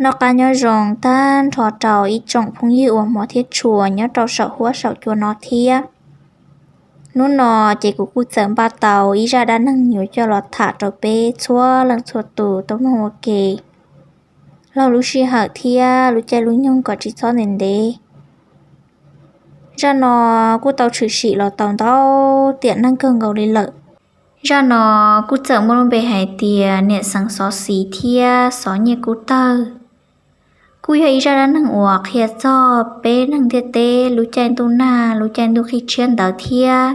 Noj qab nyob zoo tag nrho rau ib tsoom phooj ywg uas hmov thiab tshua nyob rau saum huab saum cua no thiab. Hnub no ces kuv kuj txawm npaj tau ib zaj dab neeg yuav coj los tham rau peb txhua leej txhua tus tau mloog ua ke laug lub sij hawm thiab lub caij lub nyoog kom tsis txhob ntev ntev. Zaj no kuj tau tshwm sim los tau ntau tiam neej kawg nkaus li lawm. Zaj no kuj txawm muaj lub npe hais tias Niam Xeev Xov Xis thiab Xov Nyiaj Kub Tawg. Kuj yog ib zaj dab neeg uas qhia txog peb neeg ntiaj teb lub caij ntuj nag lub caij ntuj qhib tshiab ntawd thiab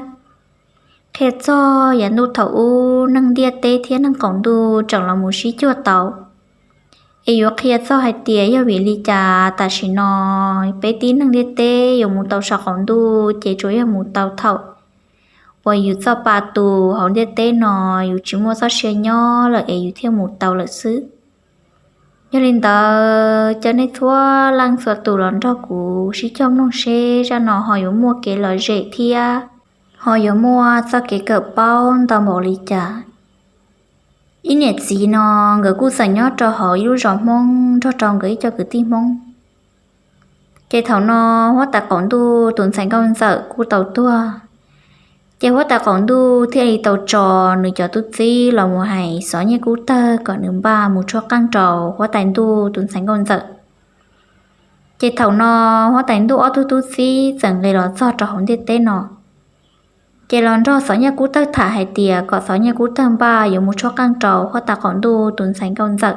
qhia txog yav ntuj thaum ub neeg ntiaj teb thiab neeg qaum ntuj tseem los mus sib cuag tau. Es yuav qhia txog hais tias yog vim li cas tam sim no peb tib neeg ntiaj teb yuav mus tau saum qaum ntuj ces tsuas yog mus tau thaum uas yus txoj pa tu hauv ntiaj teb no yus tsis muaj txoj sia nyob lawm es yus thiaj mus tau lawm xwb. Yog li ntawd cov nej txhua leej txhua tus los nrog kuv sib cog mloog seb zaj no ho yuav muaj kev lom zem thiab ho yuav muaj txoj kev kawm paub ntau npaum li cas. Ib niam txiv no nkawd kuj txawm nyob rau hauv ib lub zos Hmoob nrog rau nkawd ib co kwv tij Hmoob. Ces thaum no huab tais qaum ntuj tus ntxhais nkauj ntxawm kuj tau tuag. Ces huab tais qaum ntuj thiaj li tau tso nws cov tub txib los mus hais Xov Nyiaj Kub Tawg kom nws npaj mus tshuab qeej rau huab tais ntuj tus ntxhais nkauj ntxawm. Ces thaum no huab tais ntuj ob tug tub txib txawm nqis los txog rau hauv ntiaj teb no, ces los nrog Xov Nyiaj Kub Tawg tham hais tias kom Xov Nyiaj Kub Tawg npaj yuav mus tshuab qeej rau huab tais qaum ntuj tus ntxhais nkauj ntxawm.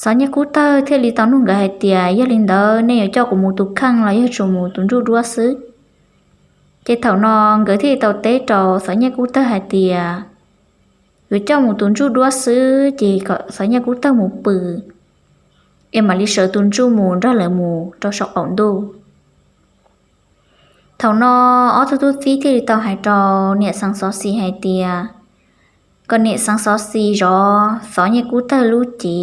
Xov Nyiaj Kub Tawg thiaj li tau nug nkawd hais tias, yog li ntawd nej yuav coj kuv mus tus kheej los yog tsuas mus tus ntsuj duab xwb? Ces thaum no nkawd thiaj li tau teb rau Xov Nyiaj Kub Tawg hais tias, yuav coj mus tus ntsuj duab xwb ces kom Xov Nyiaj Kub Tawg mus pw, es mam li sawv tus ntsuj mus nrog lawv mus rau saum qaum ntuj. Thaum no ob tug tub txib thiaj li tau hais rau niam Xeev Xov Xis hais tias, kom niam Xeev Xov Xis zov Xov Nyiaj Kub Tawg lub cev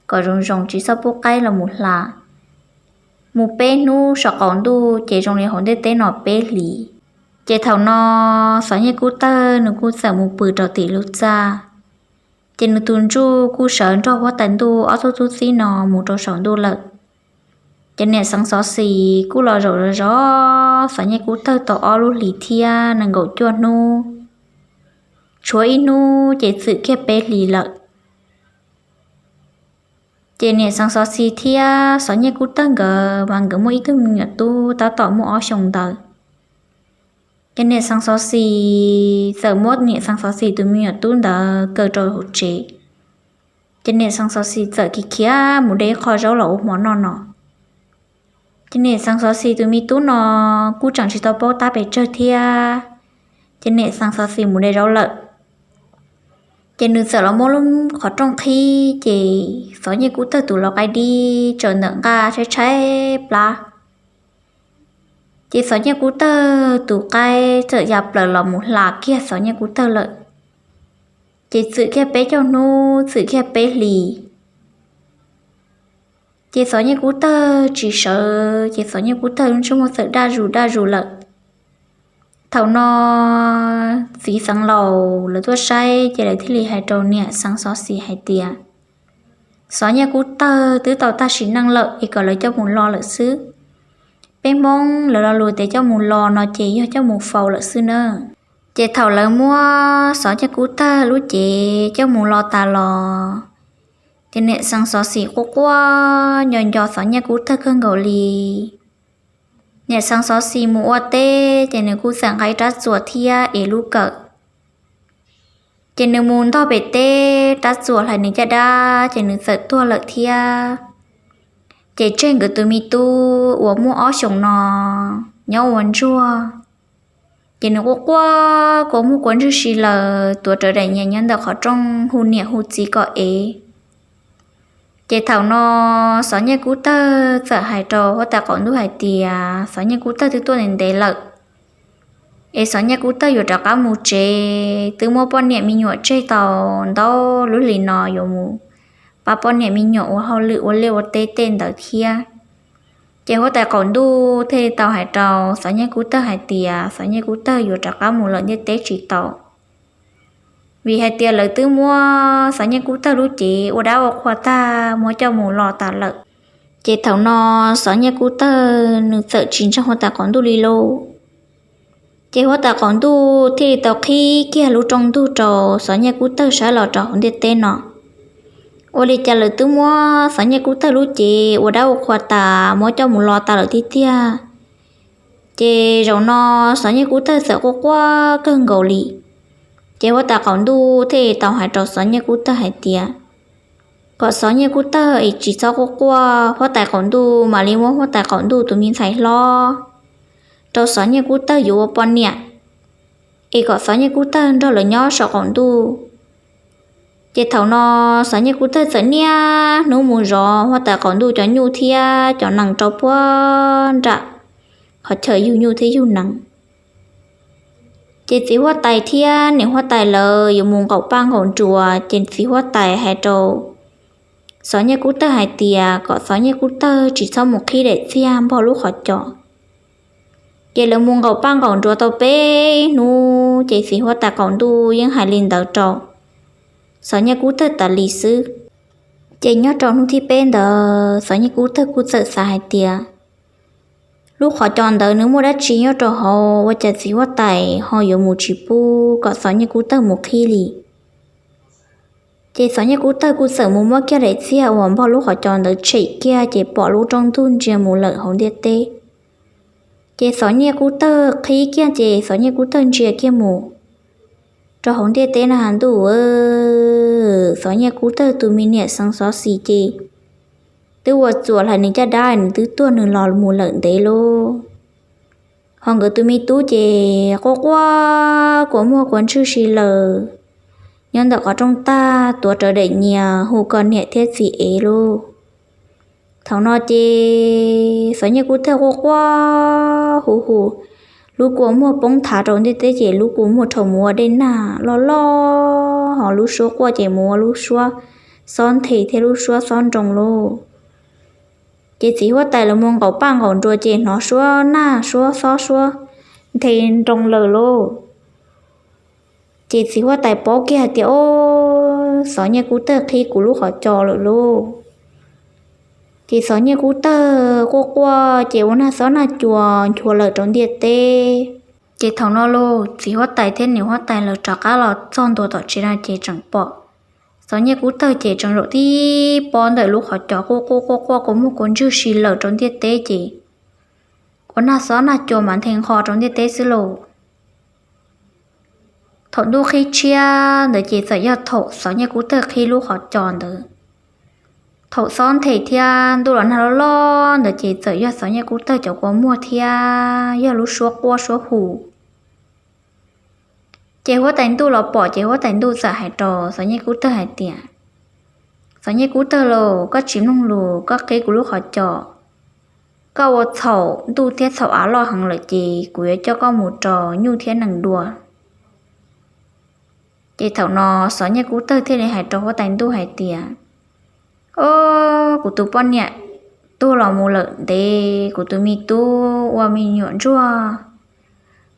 kom zoo zoo tsis txhob pub qaib los mus hla, mus peb hnub saum qaum ntuj ces zoo li hauv ntiaj teb no peb hlis. Ces thaum no Xov Nyiaj Kub Tawg nws kuj txawm mus pw rau tim lub txaj, ces nws tus ntsuj kuj sawv nrog huab tais ntuj ob tug tub txib no mus rau saum ntuj lawm. Ces niam Xeev Xov Xis kuj los zaum zov Xov Nyiaj Kub Tawg tau ob lub hlis thiab nees nkaum cuaj hnub, tshuav ib hnub ces txwm kiag peb hlis lawm. Ces niam Xeev Xov Xis thiab Xov Nyiaj Kub Tawg nkawd mas nkawd muaj ib tug me nyuam tub tab tom muaj ob xyoos ntawd. Ces niam Xeev Xov Xis txawm muab niam Xeev Xov Xis tus me nyuam tub ntawd kaw rau hauv tsev. Ces niam Xeev Xov Xis txawm khiav khiav mus de ib qho zaub los ua hmo noj no. Ces niam Xeev Xov Xis tus me tub no kuj tseem tsis tau paub tab pes tsawg thiab, ces niam Xeev Xov Xis mus de zaub lawm. Ces nws txawm los muab lub qhov rooj qhib, ces Xov Nyiaj Kub Tawg tus lau qaib dib tsaws ntawm nqaj tshaib tshaib plab. Ces Xov Nyiaj Kub Tawg tus qaib txawm ya plaws los mus hla kiag Xov Nyiaj Kub Tawg lawm. Ces txwm kiag peb caug hnub, txwm kiag peb hlis, ces Xov Nyiaj Kub Tawg tsis sawv, ces Xov Nyiaj Kub Tawg lub ntsej muag txawm daj zus daj zus lawm. Thaum no txiv xeev laus lawv tuaj saib, ces lawv thiaj li hais rau niam Xeev Xov Xis hais tias, Xov Nyiaj Kub Tawg twb tau tag sim neej lawm es kom lawv coj mus lo lawm xwb. Peb Hmoob lawv lo lus tias coj mus lo no ces yog coj mus faus lawm xwb na. Ces thaum lawv muab Xov Nyiaj Kub Tawg lub cev coj mus lo tas los, ces niam Xeev Xov Xis quaj quaj nco nco Xov Nyiaj Kub Tawg kawg nkaus li. Niam Xeev Xov Xis mus ua teb, ces nws kuj txawm nqa ib rab txuas thiab ev lub kawm. Ces nws mus ntog pem teb, rab txuas hlais nws caj dab, ces nws txawm tuag lawm thiab. Ces tseg nkawd tus me tub uas muaj ob xyoos no nyob ua ntsuag. Ces nws quaj quaj kua muag kua ntswg si lawm, tuav rawv daim nyias nyob ntawm qhov rooj hu niam hu txiv kom ev. Ces thaum no Xov Nyiaj Kub Tawg txawm hais rau huab tais qaum ntuj hais tias Xov Nyiaj Kub Tawg twb tuaj ntev ntev lawm, es Xov Nyiaj Kub Tawg yuav rov qab mus tsev, twb muab poj niam me nyuam tseg tau ntau lub hlis no yuav mus pab poj niam me nyuam ua hauj lwm ua liaj ua teb tej ntawd thiab. Ces huab tais qaum ntuj thiaj li tau hais rau Xov Nyiaj Kub Tawg hais tias Xov Nyiaj Kub Tawg yuav rov qab mus lawm ntiaj teb tsis tau. vim hais tias lawv twb muab Xov Nyiaj Kub Tawg lub cev ua dab ua qhua tag muab coj mus los tas lawm. Ces thaum no Xov Nyiaj Kub Tawg nws txawm tsis ntseeg huab tais qaum ntuj li lauj. Ces huab tais qaum ntuj thiaj li tau qhib kiag lub rooj ntug rau Xov Nyiaj Kub Tawg saib los rau hauv ntiaj teb no, ua li cas lawv twb muab Xov Nyiaj Kub Tawg lub cev ua dab ua qhua tas muab coj mus los tas lawm tiag tiag. Ces zaum no Xov Nyiaj Kub Tawg txawm quaj quaj kawg nkaus li. Ces huab tais qaum ntuj thiaj li tau hais rau Xov Nyiaj Kub Tawg hais tias kom Xov Nyiaj Kub Tawg es tsis txhob quaj quaj, huab tais qaum ntuj mam li muab huab tais qaum ntuj tus me ntxhais hlob rau Xov Nyiaj Kub Tawg yuav ua poj niam, es kom Xov Nyiaj Kub Tawg nrog lawv nyob saum qaum ntuj. Ces thaum no Xov Nyiaj Kub Tawg txawm niaj hnub mus zov huab tais qaum ntuj cov nyuj thiab cov nees rau puag nram qhov chaw yug nyuj thiab yug nees. Ces txiv huab tais thiab niam huab tais lawv yuav mus nqaum paj nqaum nruas, ces txiv huab tais hais rau Xov Nyiaj Kub Tawg hais tias kom Xov Nyiaj Kub Tawg tsis txhob mus qhib daim txiag npog lub qhov cos. Ces lawv mus nqaum paj nqaum nruas tau peb hnub, ces txiv huab tais qaum ntuj yeej hais li ntawd rau Xov Nyiaj Kub Tawg tas li xwb. Ces nyob rau hnub thib peb ntawd Xov Nyiaj Kub Tawg kuj txawm xav hais tias lub qhov cos ntawd nws muaj dab tsi nyob rau hauv ua cas txiv huab tais ho yuav mus tsis pub kom Xov Nyiaj Kub Tawg mus qhib li. Ces Xov Nyiaj Kub Tawg kuj txawm mus muab kiag daim txiag uas npog lub qhov cos ntawd tshem kiag, ces pom lub rooj ntug ntsia mus lawm hauv ntiaj teb. Ces Xov Nyiaj Kub Tawg qhib kiag, ces Xov Nyiaj Kub Tawg ntsia kiag mus rau hauv ntiaj teb na has ntuj, Xov Nyiaj Kub Tawg tus me niam xeev xov xis ces twb ua txuas hlais nws caj dab, nws twb tuag nws los mus lawm ntev lauj. Ho nkawd tus me tub ces quaj quaj kua muag kua ntswg si lawm, nyob ntawm qhov rooj tag tuav rawv daim nyias hu kom niam thiab txiv ev lauj. Thaum no ces Xov Nyiaj Kub Tawg quaj quaj hu hu, lub kua muag poob thav rau ntiaj teb ces lub kua muag rhau mus ua dej nag loj loj, ho lub suab quaj ces mus ua lub suab xob nthe thiab lub suab xob nroo lauj. Ces txiv huab tais lawv mus nqaum paj nqaum nruas ces hnov suab nag suab xob suab nthe nroo lawm lauj. Ces txiv huab tais paub kiag hais tias, Ob, Xov Nyiaj Kub Tawg qhib kuv lub qhov cos lawm lauj. Ces Xov Nyiaj Kub Tawg quaj quaj ces ua nag xob nag cua nchuav lawm rau ntiaj teb. Ces thaum no lauj, txiv huab tais thiab niam huab tais lawv rov qab los txog ntua tom tsev no ces tseem pom Xov Nyiaj Kub Tawg ces tseem zaum tib pob ntawm lub qhov cos quaj quaj quaj quaj kua muag kua ntswg si lawm rau ntiaj teb ces ua nag xob nag cua mas nthe nqho rau ntiaj teb xwb lauj. Thaum ntuj qhib tshiab ntawd ces txawm yog thaum Xov Nyiaj Kub Tawg qhib lub qhov cos ntawd. Thaum xob nthe thiab ntuj los nag loj loj ntawd ces txawm yog Xov Nyiaj Kub Tawg cov kua muag thiab yog lub suab quaj suab hu. Ces huab tais ntuj los pom ces huab tais ntuj txawm hais rau Xov Nyiaj Kub Tawg hais tias, Xov Nyiaj Kub Tawg lauj, koj tsis mloog lus, koj qhib kuv lub qhov cos, koj ua txhaum ntuj thiab txhaum av loj heev lawm ces kuv yuav coj koj mus rau nyuj thiab nees dua. Ces thaum no Xov Nyiaj Kub Tawg thiaj li hais rau huab tais ntuj hais tias, Ob, kuv tus poj niam tuag los mus lawm ntev, kuv tus me tub ua me nyuam ntsuag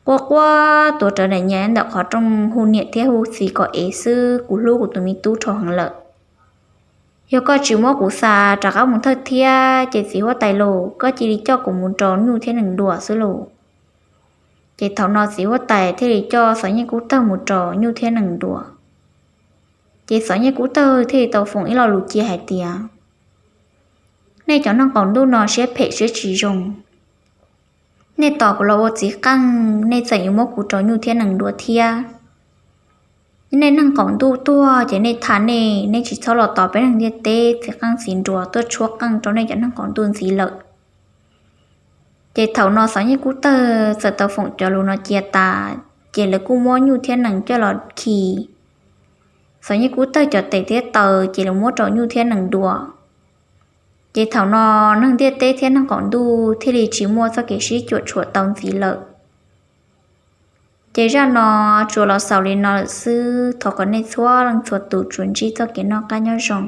quaj quaj tuav rawv daim nyias ntawm qhov rooj hu niam thiab hu txiv kom ev xwb, kuv hlub kuv tus me tub dhau heev lawm. Yog koj tsis muab kuv xa rov qab mus thawj thiab ces txiv huab tais lauj, koj cia li coj kuv mus rau nyuj thiab nees dua xwb lauj. Ces thaum no txiv huab tais thiaj li coj Xov Nyiaj Kub Tawg mus rau nyuj thiab nees dua. Ces Xov Nyiaj Kub Tawg thiaj li tau foom ib lo lus cia hais tias, Nej cov neeg qaum ntuj no siab phem siab tsis zoo. Nej tos kuv los ua txiv qeej, nej txawm yuav muab kuv rau nyuj thiab nees dua thiab. Nej neeg qaum ntuj tuag ces nej tham nej, nej tsis txhob los tos peb neeg ntiaj teb txiv qeej txiv nruas tuaj tshuab qeej rau nej cov neeg qaum ntuj ntxiv lawm. Ces thaum no Xov Nyiaj Kub Tawg txawm tau foom cov lus no cia tas, ces lawv kuj muab nyuj thiab nees coj los khi. Xov Nyiaj Kub Tawg cov tes thiab taw ces lawv muab rau nyuj thiab nees dua. Ces thaum no neeg ntiaj teb thiab neeg qaum ntuj thiaj li tsis muaj txoj kev sib cuam tshuam tau ntxiv lawm. Ces zaj no tsuas los xaus li no lawm xwb, thov kom nej txhua leej txhua tus tsuas ntsib txoj kev noj qab nyob zoo.